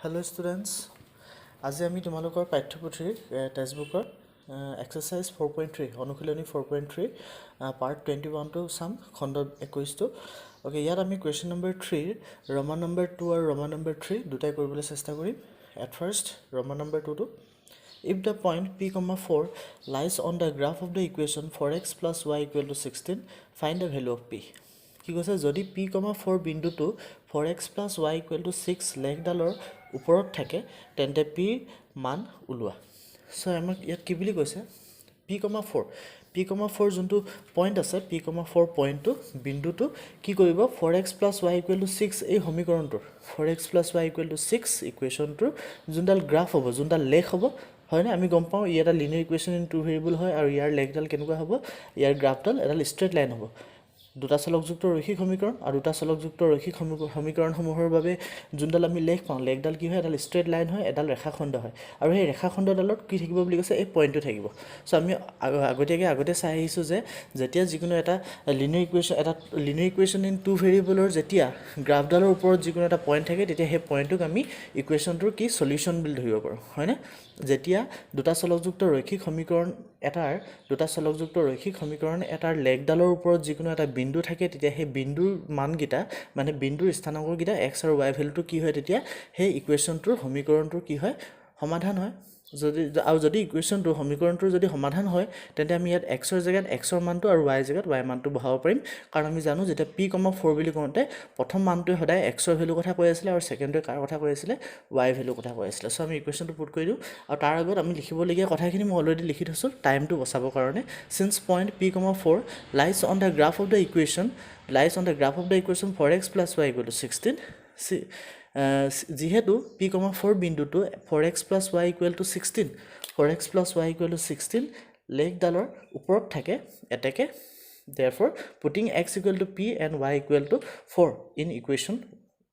Hello' students, আজি আমি তোমালোকৰ পাঠ্যপুথিৰ টেক্সটবুকৰ এক্সাৰচাইজ 4.3, অনুশীলনী 4.3, পাৰ্ট 21টো চাম, খণ্ড 21টো। অ'কে, ইয়াত আমি কুৱেশ্যন নম্বৰ 3ৰ ৰমান নম্বৰ 2 আৰু ৰমান নম্বৰ 3 দুটাই কৰিবলৈ চেষ্টা কৰিম। এট ফাৰ্ষ্ট ৰমান নম্বৰ 2টো। If the point p comma 4 lies on the graph of the equation 4x plus y equal to 16, find the value of p. কি কৈছে? যদি পি কমা four বিন্দুটো 4x plus y equal to 6 লেখডালৰ ওপৰত থাকে, তেন্তে পিৰ মান ওলোৱা। চ' আমাক ইয়াত কি বুলি কৈছে? P comma 4, p comma 4 যোনটো পইণ্ট আছে, পি কমা ফ'ৰ পইণ্টটো, বিন্দুটো কি কৰিব? 4x plus y equal to 6 এই সমীকৰণটোৰ, 4x plus y equal to 6 ইকুৱেশ্যনটোৰ যোনডাল গ্ৰাফ হ'ব, যোনডাল লেখ হ'ব, হয়নে? আমি গম পাওঁ ই এটা linear equation in two variable হয় আৰু ইয়াৰ লেখডাল কেনেকুৱা হ'ব? ইয়াৰ গ্ৰাফডাল এডাল ষ্ট্ৰেইট লাইন হ'ব। দুটা চলকযুক্ত ৰৈখিক সমীকৰণ আৰু দুটা চলকযুক্ত ৰৈখিক সমীকৰণসমূহৰ বাবে যোনডাল আমি লেখ পাওঁ, লেখডাল কি হয়? এডাল ষ্ট্ৰেইট লাইন হয়, এডাল ৰেখাখণ্ড হয়। আৰু সেই ৰেখাখণ্ডডালত কি থাকিব বুলি কৈছে? এই পইণ্টটো থাকিব। চ' আমি আগতীয়াকৈ আগতে চাই আহিছোঁ যে যেতিয়া যিকোনো এটা লিনিয়াৰ ইকুৱেশ্যন, এটা লিনিয়াৰ ইকুৱেশ্যন ইন টু ভেৰিয়েবলৰ যেতিয়া গ্ৰাফডালৰ ওপৰত যিকোনো এটা পইণ্ট থাকে, তেতিয়া সেই পইণ্টটোক আমি ইকুৱেশ্যনটোৰ কি চলিউশ্যন বুলি ধৰিব পাৰোঁ, হয়নে? যেতিয়া দুটা চলকযুক্ত ৰৈখিক সমীকৰণ এটাৰ, দুটা চলকযুক্ত ৰৈখিক সমীকৰণ এটাৰ লেখডালৰ ওপৰত যিকোনো এটা বিন্দু থাকে, তেতিয়া সেই বিন্দুৰ মানকেইটা, মানে বিন্দুৰ স্থানাংককেইটা, এক্স আৰু ৱাই ভেলুটো কি হয়? তেতিয়া সেই ইকুৱেশ্যনটোৰ, সমীকৰণটোৰ কি হয়? সমাধান হয়। যদি আৰু যদি ইকুৱেশ্যনটো, সমীকৰণটোৰ যদি সমাধান হয়, তেন্তে আমি ইয়াত এক্সৰ জেগাত এক্সৰ মানটো আৰু ৱাইৰ জেগাত ৱাই মানটো বহাব পাৰিম। কাৰণ আমি জানো, যেতিয়া পি কমা ফ'ৰ বুলি কওঁতে প্ৰথম মানটোৱে সদায় এক্সৰ ভেলুৰ কথা কৈ আছিলে আৰু ছেকেণ্ডটোৱে কাৰ কথা কৈ আছিলে? ৱাই ভেলুৰ কথা কৈ আছিলে। চ' আমি ইকুৱেশ্যনটো পুট কৰি দিওঁ আৰু তাৰ আগত আমি লিখিবলগীয়া কথাখিনি মই অলৰেডি লিখি থৈছোঁ টাইমটো বচাবৰ কাৰণে। Since point p comma 4 lies on the graph of the equation, lies on the graph of the equation 4x plus y equal to 16, যিহেতু পি কমা ফ'ৰ বিন্দুটো 4x plus y equal to 16, 4x plus y equal to 16 লেখডালৰ ওপৰত থাকে, এতেকে, therefore, putting x equal to p and y equal to 4 in equation,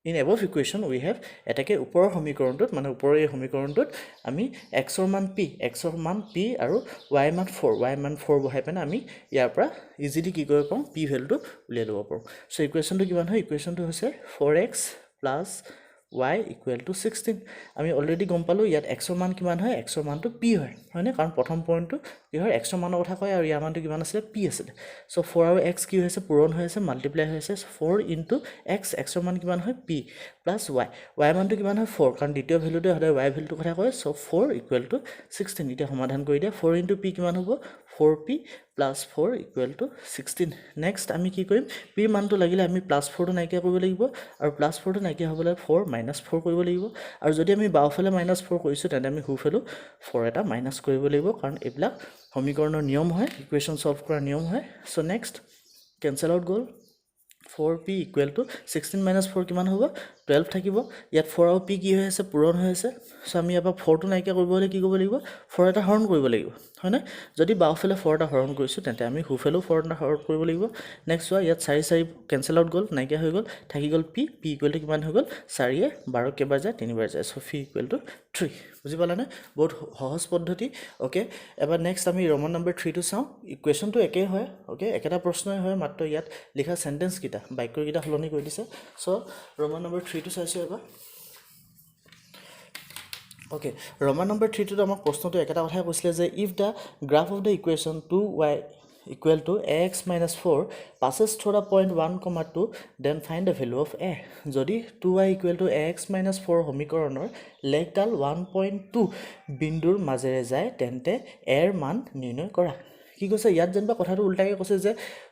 in above equation, we have, এতেকে ওপৰৰ সমীকৰণটোত, মানে ওপৰৰ এই সমীকৰণটোত আমি এক্সৰ মান পি, এক্সৰ মান পি আৰু why মান ফ'ৰ, why মান ফ'ৰ বহাই পেলাই আমি ইয়াৰ পৰা ইজিলি কি কৰিব পাৰোঁ? পি ভেলুটো উলিয়াই ল'ব পাৰোঁ। চ' ইকুৱেশ্যনটো কিমান হয়? ইকুৱেশ্যনটো হৈছে 4x plus y equal to 16। আমি অলৰেডি গম পালোঁ ইয়াত এক্সৰ মান কিমান হয়। এক্সৰ মানটো পি হয়, হয়নে? কাৰণ প্ৰথম পইণ্টটো কি হয়? এক্সৰ মানৰ কথা কয় আৰু ইয়াৰ মানটো কিমান আছিলে? পি আছিলে। চ' ফ'ৰ আৰু এক্স কি হৈছে? পূৰণ হৈ আছে, মাল্টিপ্লাই হৈ আছে। ফ'ৰ ইনটু এক্স, এক্সৰ মান কিমান হয়? পি, প্লাছ why, why মানটো কিমান হয়? ফ'ৰ, কাৰণ দ্বিতীয় ভেলুটোৱে সদায় why ভেলুটোৰ কথা কয়। So 4 equal to 16। এতিয়া সমাধান কৰি দিয়া। ফ'ৰ ইনটু পি কিমান হ'ব? 4p plus 4 equal to 16। Next আমি কি কৰিম? পিৰ মানটো লাগিলে আমি প্লাছ ফ'ৰটো নাইকিয়া কৰিব লাগিব আৰু প্লাছ ফ'ৰটো নাইকিয়া হ'বলৈ ফ'ৰ মাইনাছ ফ'ৰ কৰিব লাগিব। আৰু যদি আমি বাওঁফালে মাইনাছ ফ'ৰ কৰিছোঁ, তেন্তে আমি সোঁফালেও ফ'ৰ এটা মাইনাছ কৰিব লাগিব, কাৰণ এইবিলাক সমীকৰণৰ নিয়ম হয়, ইকুৱেশ্যন ছল্ভ কৰাৰ নিয়ম হয়। চ' নেক্সট কেঞ্চেল আউট গ'ল। 4p equal to 16 minus 4 কিমান হ'ব? 12 থাকিব। ইয়াত ফ'ৰ আৰু পি কি হৈ আছে? পূৰণ হৈ আছে। চ' আমি ইয়াৰ পৰা ফ'ৰটো নাইকিয়া কৰিব হ'লে কি কৰিব লাগিব? ফ'ৰ এটা হৰণ কৰিব লাগিব, হয়নে? যদি বাওঁফালে ফ'ৰ এটা হৰণ কৰিছোঁ, তেন্তে আমি সোঁফালেও ফ'ৰ এটা হৰণ কৰিব লাগিব। নেক্সট চোৱা, ইয়াত চাৰি চাৰি কেঞ্চেল আউট গ'ল, নাইকিয়া হৈ গ'ল। থাকি গ'ল পি। পি ইকুৱেল টু কিমান হৈ গ'ল? চাৰিয়ে 12 কেইবাৰ যায়? তিনিবাৰ যায়। So p equal to 3। বুজি পালানে? বহুত সহজ পদ্ধতি। অ'কে, এবাৰ নেক্সট আমি ৰমান নম্বৰ 3টো চাওঁ। ইকুৱেশ্যনটো একেই হয়, অ'কে, একেটা প্ৰশ্নই হয়, মাত্ৰ ইয়াত লিখা চেণ্টেঞ্চকেইটা, বাক্যকেইটা সলনি কৰি দিছে। চ' ৰমান নম্বৰ 3টো চাইছোঁ এবাৰ। অ'কে, ৰমান নম্বৰ 3টোত আমাক প্ৰশ্নটো একেটা কথাই কৈছিলে যে if the graph of the equation 2y equal to ax minus 4 passes through the point 1 comma 2, then find the value of a. যদি 2y equal to ax minus 4 সমীকৰণৰ লেখডাল 1.2 বিন্দুৰ মাজেৰে যায়, তেন্তে এৰ মান নিৰ্ণয় কৰা। কি কৈছে ইয়াত? যেনিবা কথাটো উল্টাকৈ কৈছে যে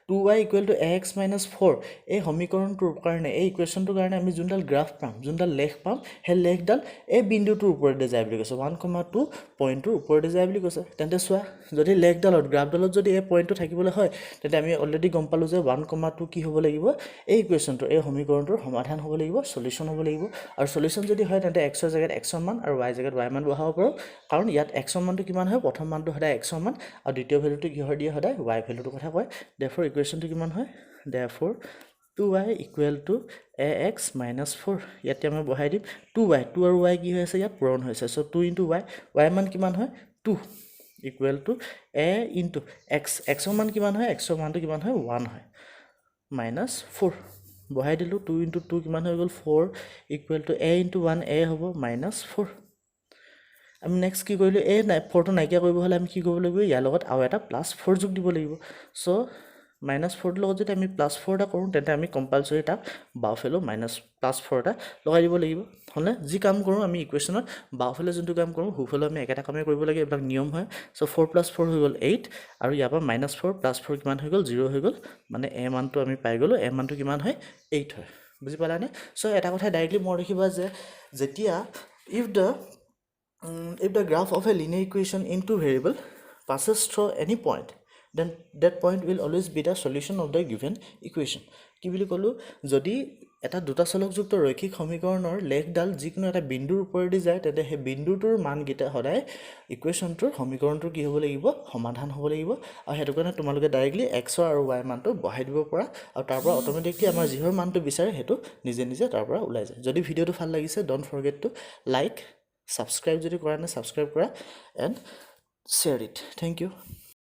2y equal to ax minus 4 এই সমীকৰণটোৰ কাৰণে, এই ইকুৱেশ্যনটোৰ কাৰণে আমি যোনডাল গ্ৰাফ পাম, যোনডাল লেখ পাম, সেই লেখডাল এই বিন্দুটোৰ ওপৰতে যায় বুলি কৈছে, 1 কমা 2 পইণ্টটোৰ ওপৰতে যায় বুলি কৈছে। তেন্তে চোৱা, যদি লেখডালত, গ্ৰাফডালত যদি এই পইণ্টটো থাকিবলৈ হয়, তেন্তে আমি অলৰেডি গম পালোঁ যে 1 কমা 2 কি হ'ব লাগিব? এই ইকুৱেশ্যনটোৰ, এই সমীকৰণটোৰ সমাধান হ'ব লাগিব, চলিউশ্যন হ'ব লাগিব। আৰু চলিউশ্যন যদি হয়, তেন্তে এক্সৰ জেগাত এক্সৰ মান আৰু why জেগাত why মান বহাব পাৰোঁ। কাৰণ ইয়াত এক্সৰ মানটো কিমান হয়? প্ৰথম মানটো সদায় এক্সৰ মান আৰু দ্বিতীয় ভেলুটো কিহৰ দিয়ে? সদায় why ভেলুটোৰ কথা কয়। দেৰফৰ ইকুৱেশ্যনটো কিমান হয়? Therefore, 2y equal to ax minus 4। ইয়াতে আমি বহাই দিম টু why. Two আৰু why কি হৈ আছে ইয়াত? পূৰণ হৈছে। So 2 into y, y মান কিমান হয়? 2, equal to a into x, এক্সৰ মান কিমান হয়? এক্সৰ মানটো কিমান হয়? ওৱান হয়, মাইনাছ ফ'ৰ। বহাই দিলোঁ। টু ইণ্টু টু কিমান হৈ গ'ল? Four equal to a into one a হ'ব, মাইনাছ ফ'ৰ। আমি নেক্সট কি কৰিলোঁ? এই নাই ফ'ৰটো নাইকিয়া কৰিব হ'লে আমি কি কৰিব লাগিব? ইয়াৰ লগত আৰু এটা প্লাছ ফ'ৰ যোগ দিব লাগিব। চ' মাইনাছ ফ'ৰটোৰ লগত যদি আমি প্লাছ ফ'ৰ এটা কৰোঁ, তেন্তে আমি কম্পালচৰি তাক বাওঁফালেও মাইনাছ প্লাছ ফ'ৰ এটা লগাই দিব লাগিব, হ'লনে? যি কাম কৰোঁ আমি ইকুৱেশ্যনত, বাওঁফালে যোনটো কাম কৰোঁ, সোঁফালেও আমি একেটা কামেই কৰিব লাগে। এইবিলাক নিয়ম হয়। চ' ফ'ৰ প্লাছ ফ'ৰ হৈ গ'ল এইট আৰু ইয়াৰ পৰা মাইনাছ ফ'ৰ প্লাছ ফ'ৰ কিমান হৈ গ'ল? জিৰ' হৈ গ'ল। মানে এ মানটো আমি পাই গ'লোঁ। এ মানটো কিমান হয়? এইট হয়। বুজি পালানে? চ' এটা কথা ডাইৰেক্টলি মনত ৰাখিবা যে যেতিয়া if the graph of a linear equation in two variable passes through any point, then that point will always be the solution of the given equation. কি বুলি ক'লোঁ? যদি এটা দুটা চলকযুক্ত ৰৈখিক সমীকৰণৰ লেখডাল যিকোনো এটা বিন্দুৰ ওপৰেদি যায়, তেন্তে সেই বিন্দুটোৰ মানকেইটা সদায় ইকুৱেশ্যনটোৰ, সমীকৰণটোৰ কি হ'ব লাগিব? সমাধান হ'ব লাগিব। আৰু সেইটো কাৰণে তোমালোকে ডাইৰেক্টলি এক্সৰ আৰু why মানটো বহাই দিব পৰা আৰু তাৰ পৰা অট'মেটিকলি আমাৰ যিহৰ মানটো বিচাৰে, সেইটো নিজে নিজে তাৰ পৰা ওলাই যায়। যদি ভিডিঅ'টো ভাল লাগিছে, don't forget to like, subscribe. যদি কৰা নাই, ছাবস্ক্ৰাইব কৰা and share it. Thank you.